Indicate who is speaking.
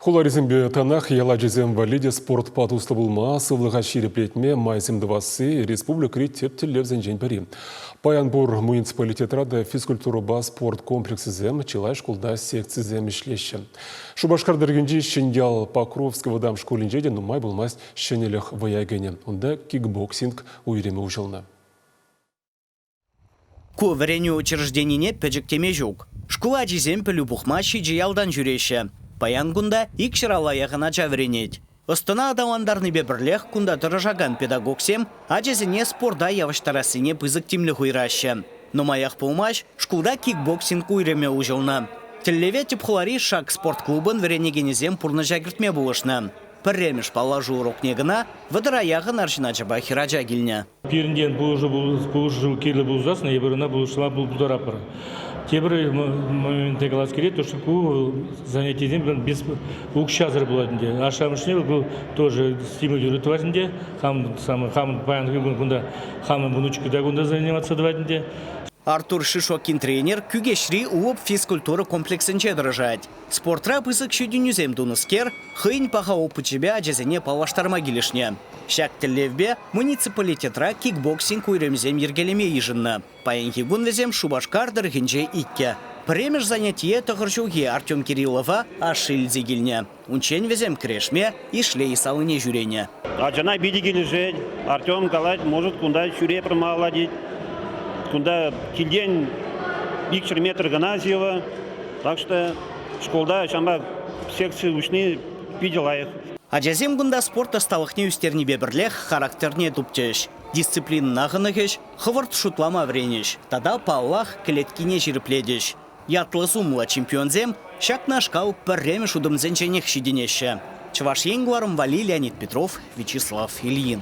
Speaker 1: Хуларисемпе танах ял ачисем валли те спортпа туслӑ пулма, сывлӑха ҫирӗплетме майсем тӑвасси республикӑри тӗп тӗллевсенчен пӗри. Паян пур муниципалитетра та физкультурӑпа спорт комплексӗсем, чылай шкулта секцисем ӗҫлеҫҫӗ. Шупашкар тӑрӑхӗнчи Ҫӗньял Покровски вӑтам шкулӗнче те нумай пулмасть ҫӗнӗлӗх вӑя кӗнӗ. Унта кикбоксинг уйрӑмӗ уҫӑлнӑ.
Speaker 2: Ку вӗренӳ учрежденине пӗчӗк теме ҫук. Шкул ачисем пӗлӳ пухма ҫичӗ ялтан ҫӳреҫҫӗ. Паян кунта икҫӗр алла яхӑн ача вӗренет. Ӑс-тӑна аталантарнипе пӗрлех кунта тӑрӑшакан педагогсем ачасене спорта явӑҫтарассине пысӑк тимлӗх уйӑраҫҫӗ. Нумаях пулмасть шкулта кикбоксинг уйрӑмӗ уҫӑлнӑ. Тӗллеве тӗп хулари Шаг спорт клубӑн вӗренекенӗсем пурнӑҫа кӗртме пулӑшнӑ. Пӗрремӗш паллашу урокне кӑна вӑтӑра яхӑн арҫын ачапа хӗрача килнӗ.
Speaker 3: Пирӗнтен пулӑшу пулӑшу кирлӗ пулсассӑн эпир ӑна пулӑшма пултаратпӑр. Тепӗр момента калас килет, то что ку занятисем без укҫасӑр пулать ӗнтӗ. Ашшӗ-амӑшне ку тоже стимулирует тӑвать ӗнтӗ. Хам сам хам паянхи кун кунта хамӑн внучка та кунта заниматься тӑвать ӗнтӗ.
Speaker 2: Артур Шишокин тренер Кӳкеҫри УОП физкультура комплексӗнче тӑрӑшать. Спортра пысӑк ҫитӗнӳсем тунӑскер хӑйӗн паха опычӗпе ачасене паллаштарма килӗшнӗ. Ҫак тӗллевпе муниципалитетра кикбоксинг уйрӑмӗсем йӗркелеме йышӑннӑ. Паянхи кун вӗсем Шупашкар тӑрӑхӗнче иккӗ. Пӗрремӗш занятие тӑхӑр ҫулхи Артем Кириллова ашшӗ илсе килнӗ. Унччен вӗсем кӗрешме Ишлей салине ҫӳренӗ.
Speaker 4: Ачана питӗ килӗшет. Артем калать, может, кунта ҫӳре пӑрмалла тет. Кунта килтен 200 метр кӑна сивӗ. Так что шкулта ҫавӑнпа секци уҫни питӗ лайӑх.
Speaker 2: Ачасем кунта спорт ӑсталӑхне ӳстернипе пӗрлех характерне тупчӗҫ, дисциплинӑна хӑнӑхӗҫ, хӑвӑрт шутлама вӗренӗҫ тата, паллах, кӗлеткине ҫирӗплетӗҫ. Ятлӑ-сумлӑ чемпионсем ҫакнашкал пӗрремӗш утӑмсенченех ҫитӗнеҫҫӗ. Чӑваш Ен кӑларӑм валли Леонид Петров, Вячеслав Ильин.